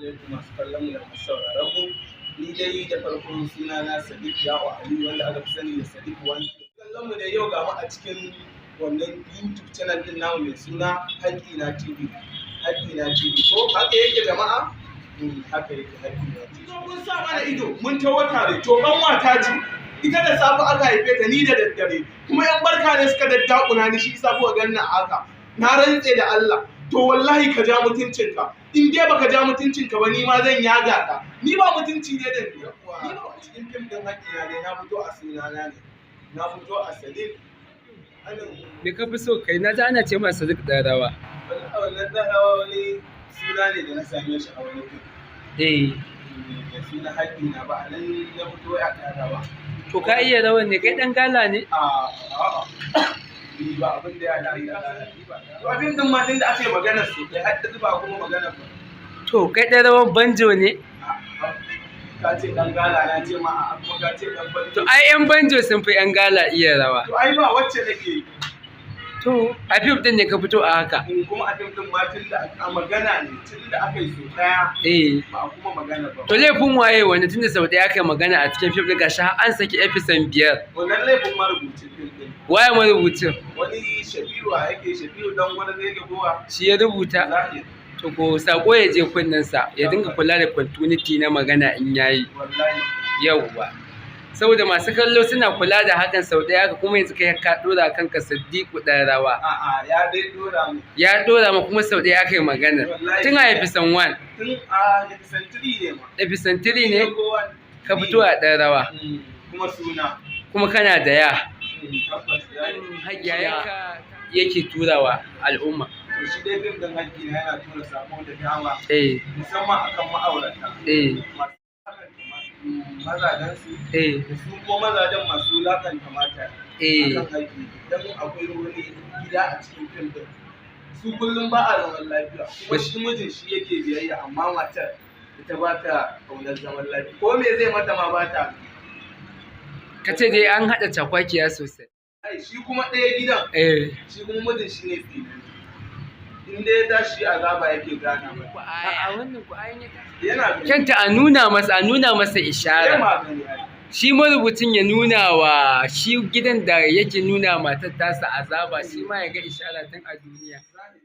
Alaikum masu kallon mu da masu sauraron mu. Ni dai da farko suna na Sadiq Ya'u Ali, wanda aka fi sani da Sadiq Wani. Kallon mu da yau, ga mu a cikin wannan YouTube channel din namu mai suna Haƙƙina TV. Haƙƙina TV, ko haka yake jama'a? Haka yake, Haƙƙina TV. To kun sa mana ido mun tawo tare. To ban wata ce ita, da safe aka haife ta, ni da daddare. Kuma yan barka ne suka daddakuna ni, shi isa kuka ganna a haka. Na rantse da Allah, to wallahi ka ja mutuncinka. In dai baka ja mutuncinka ba, ni ma zan yaga ka. Ni ba mutunci ne da ni ba. A cikin fim din Haƙƙina ne na fito a sunana ne, na fito a Sadiq. Me ka fi so kai? Na ji ana ce masa Sadiq ɗan rawa. Wannan ɗan rawa wani suna ne da na same shi a wani fim da suna Haƙƙina ba, a nan na fito a ɗan rawa. To ka iya rawan ne? Kai ɗan gala ne? A, ni ba abin da ya haɗa ni da gala. To abin din ma tun da aka yi maganar su kai har da zuba kuma maganar ba. To kai ɗan rawan banjo ne? Ka ce ɗan gala, na ce ma a, kuma ka ce ɗan banjo. To ai 'yan banjo sun fi 'yan gala iya rawa. To ai ba wacce nake yi. To a fim ɗin ne ka fito a haka? In kuma a fim din ma, tun da a magana ne, tun da aka yi so ɗaya, ba a kuma magana ba. To laifin waye wani, tunda sau ɗaya aka yi magana a cikin fim ɗin, gashi har an saki episode 5? Wannan laifin marubucin fim din. Waye marubucin? Wani Shafi'u, a yake Shafi'u dan wani zai ga gowa. Shi ya rubuta? Zahir. To ko sako ya je kunnensa, ya dinga kula da continuity na magana in yayi. Wallahi. Yauwa. Saboda masu kallo suna kula da hakan. Sau ɗaya haka kuma yanzu kai ka ɗora kanka Saddiƙu ɗan rawa. A'a, ya dai dora mu. Ya ɗora ma, kuma sau ɗaya aka yi magana. Wallahi. Tun a episode 1. Tun a episode 3 ne ma. Episode 3 ne Kowa. ka fito a ɗan rawa. Kuma suna. Kuma kana da ya. Tabbas ya yi. Yayanka yake turawa al'umma. To shi dai fim din Haƙƙina yana tura sako da dama, musamman akan ma'aurata masu wulaƙanta mazajen su, da su ko mazajen masu wulaƙanta mata akan haƙƙi. Dan akwai wani gida a cikin fim din, su kullum ba a zaman lafiya, kuma shi mijin shi yake biyayya, amma matar ita ba ta ƙaunar zaman lafiya, ko me zai mata ma ba ta. Ka ce dai an haɗa cakwakiya sosai. Ai shi kuma ɗaya gidan, shi kuma mijin shi ne tsini, in dai ya tashi azaba yake gana mai. A wannan ku ayin ya Yana gani. Kyanta a nuna masa ishara. Yana gani ai. Shi marubucin ya nuna wa shi gidan da yake nuna matar tasa azaba, shi ma ya ga ishara tun a duniya. Zahiri.